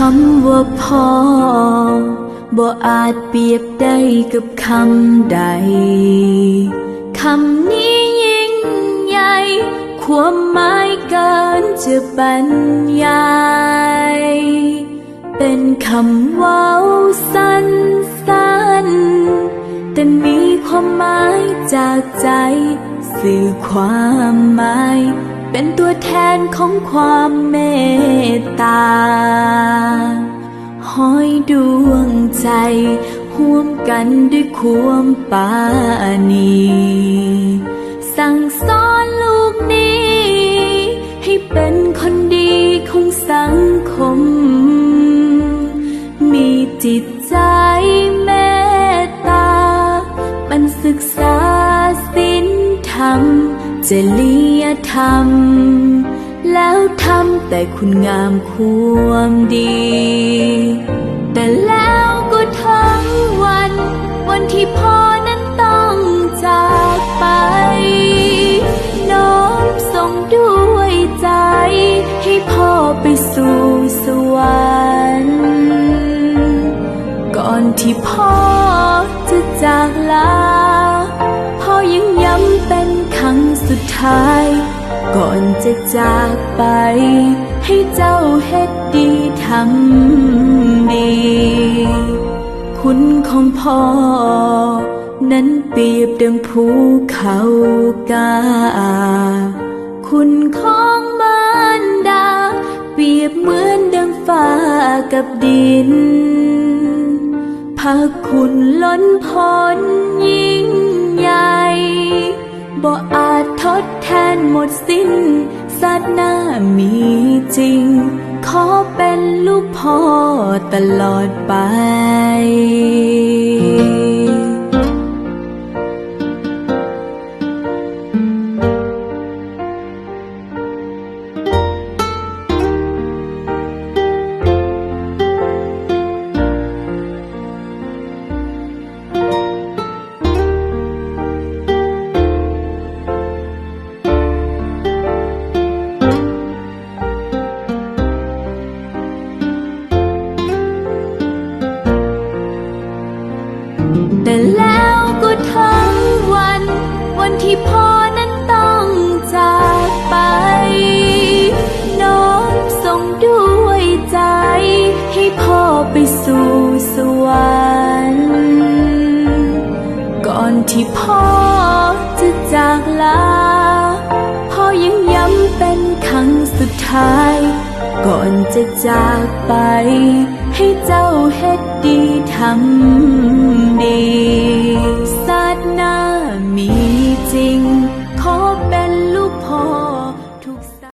ຄຳວ່າພໍ່ ບໍ່ອາດປຽບໄດ້ກັບຄຳໃດ. ຄຳນີ້ຍິ່ງໃຫຍ່ ຄວາມໝາຍເກີນຈະບັນຍາຍ. ເປັນຄຳເວົ້າສັ້ນໆ ແຕ່ມີຄວາມໝາຍຈາກໃຈ. ສື່ຄວາມໝາຍ ເປັນຕົວແທນຂອງຄວາມເມດຕາ. ຮ້ອຍດວງໃຈຮ່ວມກັນດ້ວຍຄວາມປານີ ສັ່ງສອນລູກນີ້ ໃຫ້ເປັນຄົນດີຂອງສັງຄົມ ມີຈິດໃຈເມດຕາ ໝັ່ນສຶກສາສິນທຳ ຈະລິຍະທຳ ແລ້ວທຳແຕ່ຄຸນງາມຄວາມດີ. ແຕ່ແລ້ວກໍເຖິງວັນ ວັນທີ່ພໍ່ນັ້ນຕ້ອງຈາກໄປ ນ້ອມສົ່ງດ້ວຍໃຈ ໃຫ້ພໍ່ໄປສູ່ສະຫວັນ. ກ່ອນທີ່ພໍ່ຈະຈາກລາ ພໍ່ຍັງຢ້ຳເປັນຄັ້ງສຸດທ້າຍ ກ່ອນຈະຈາກໄປ ໃຫ້ເຈົ້າເຮັດດີທຳດີ. ຄຸນຂອງພໍ່ນັ້ນປຽບດັ່ງພູເຂົາກ້າ ຄຸນຂອງມານດາ ປຽບເໝືອນດັ່ງຟ້າກັບດິນ ພະຄຸນລົ້ນພົ້ນຍິ່ງໃຫຍ່ ບໍ່ອາດທົດແທນໝົດສິ້ນ ຊາດໜ້າມີຈິງ ຂໍເປັນລູກພໍ່ຕະຫຼອດໄປ. ແຕ່ແລ້ວກໍເຖິງວັນ ວັນທີ່ພໍ່ນັ້ນຕ້ອງຈາກໄປ ນ້ອມສົ່ງດ້ວຍໃຈ ໃຫ້ພໍ່ໄປສູ່ສະຫວັນ. ກ່ອນທີ່ພໍ່ຈະຈາກລາ ພໍ່ຍັງຢ້ຳເປັນຄັ້ງສຸດທ້າຍ ກ່ອນຈະຈາກໄປ ໃຫ້ເຈົ້າເຮັດດີທຳດີ ຊາດໜ້າມີຈິງ